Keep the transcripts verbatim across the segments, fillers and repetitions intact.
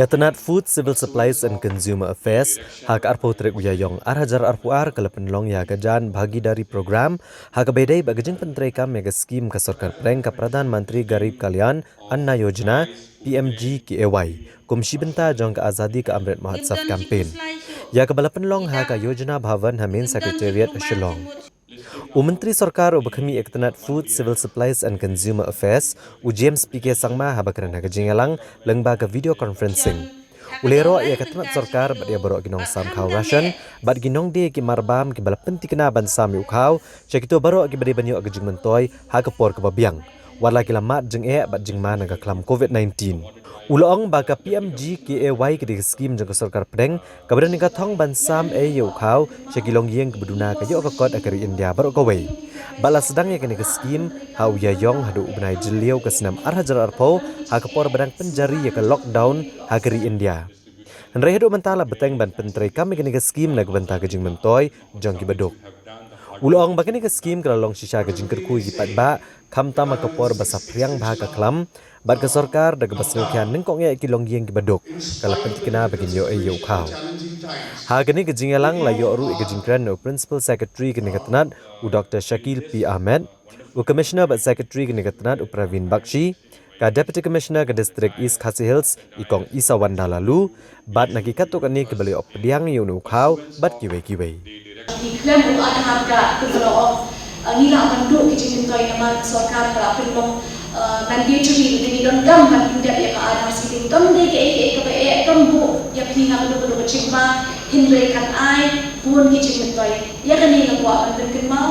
Ka tnat Food, Civil Supplies and Consumer Affairs ha ka arphew tarik u Ïaïong ar hajar arphew ar ka la pynlong ïa ka Jan Bhagidari Program ha kaba ïadei bad ka jingpyntreikam ïa ka skim ka Sorkar Pdeng ka Pradhan Mantri Garib Kalyan Anna Yojana, P M G K A Y, kum shi bynta jong ka Azadi Ka Amrit Mahotsav Campaign, ïa kaba la pynlong ha ka Yojana Bhavan ha Main Secretariat, Shillong. U Myntri Sorkar uba khmih ïa ka tnat Food, Civil Supplies and Consumer Affairs, u James P K Sangma, haba kren ha ka jingïalang lyngba ka video conferencing, u la ïaroh ïa ka tnat sorkar bad ïa baroh ki nongsam khaw ration bad ki nongdie ki marbam kiba la pynthikna ban sam ïa u khaw sha kito baroh kiba dei ban ïoh ka jingmyntoi ha ka por kaba biang, wat la ki la mad jingeh bad jingma na ka khlam Covid nineteen. U la ong ba ka P M G K A Y ka dei ka skim jong ka Sorkar Pdeng kaba don ïa ka thong ban sam ei ïa u khaw sha ki longïing kiba duna ka ïoh ka kot ha ka ri India baroh kawei. Bad la sdang ïa kane ka skim ha u Ïaïong haduh u bnai Jylliew ka snem ar hajar arphew ha ka por ba dang pynjari ïa ka lockdown ha ka ri India. Hynrei haduh mynta la bteng ban pyntreikam ïa kane ka skim na ka bynta ka jingmyntoi jong kiba duk. U la ong ba kane ka skim ka la long shisha ka jingkyrkhu ïa ki paidbah khamtam ha ka por ba saphriang bha ka khlam, bad ka sorkar da kaba sngewkhia nyngkong ïa ki longïing kiba duk ka la pynthikna ba kin ïoh ei ïa u khaw. Ha kane ka jingïalang la ïoh ruh ïa ka jingkren na u Principal Secretary kane ka tnat, u Doctor Shakil P Ahmed, u Commissioner bad Secretary kane ka tnat, u Praveen Bakshi, ka Deputy Commissioner ka District East Khasi Hills, i Kong Isawanda Laloo, bad na ki katto katne kiba la ïoh pdiang ïa une u khaw bad kiwei kiwei. Ki khlem u Aadhaar card kumba la ong, uh, ngi lah ban duh ki jingmyntoi namar ka sorkar ka la pynlong, uh, mandatory, ngi donkam ban pyndep ïa ka Aadhaar seeding. Kam dei kaei kaei kaba eh, kam buh ïa phi ha kano kano ka jingma, hynrei kan ai bun ki jingmyntoi. Ïa kane nga kwah ban pynkynmaw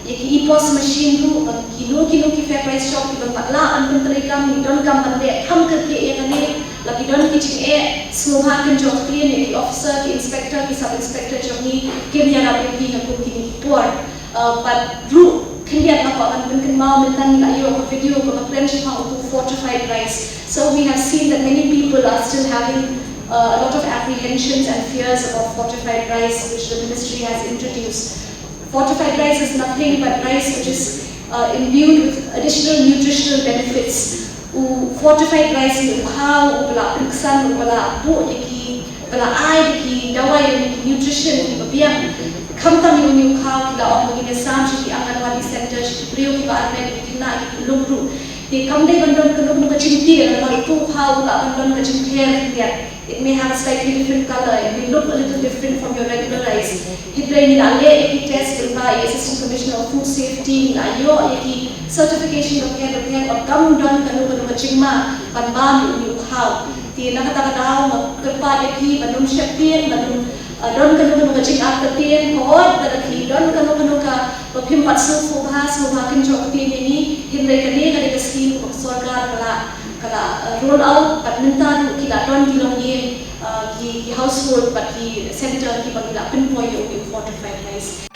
ïa ki E-POS machine ruh, ba kino kino ki fair price shop kiba pat lah ban pyntreikam, ngi donkam ban leh kham kyrkieh ïa kane. La ki don ki jingeh, sngewbha kynjoh ktien ïa ki officer, ki inspector, ki sub inspector jong ngi, kim ïarap ïa phi ha kum kine ki por. Uh, bad ruh khyndiat nga kwah ban pynkynmaw, mynta ngi la ïoh ka video kaba kren shaphang utu fortified rice. So we have seen that many people are still having, uh, a lot of apprehensions and fears about fortified rice, which the ministry has introduced. Fortified rice is nothing but rice which is, uh, imbued with additional nutritional benefits. U fortified rice, u khaw uba la pynksan, uba la buh ïa ki, uba la ai ïa ki dawai, ïa ki nutrition kiba biang. Khamtam ïa une u khaw, ki la ong ba ngin ïa sam sha ki Anganwadi center, sha ki briew kiba armet, ki khynnah, ki khyllung ruh. Te kam dei ban don kano kano ka jingthiah, namar utu u khaw u lah ban don ka jingthiah khyndiat. It may have a slightly different color, it may look a little different from your regular rice. Hynrei ngi la leh ïa ki test lyngba i Assistant Commissioner of Food Safety, ngi la ïoh ïa ki certification bapher bapher ba kam don kano kano ka jingma ban bam ïa une u khaw. Te na kata ka daw nga kyrpad ïa phi ban ym sheptieng, ban ym, uh, don kano kano ka jingartatien, ka ot ba lada phi don kano kano kaba phim pat sngewthuh bha, sngewbha kynjoh ktien ïa ngi, hynrei kane ka dei ka skim kaba ka sorkar ka la, ka la, uh, roll out, bad mynta ruh ki la don ki longïing, uh, ki, ki household bad ki center kiba ngi la pynpoi ïa u fortified rice.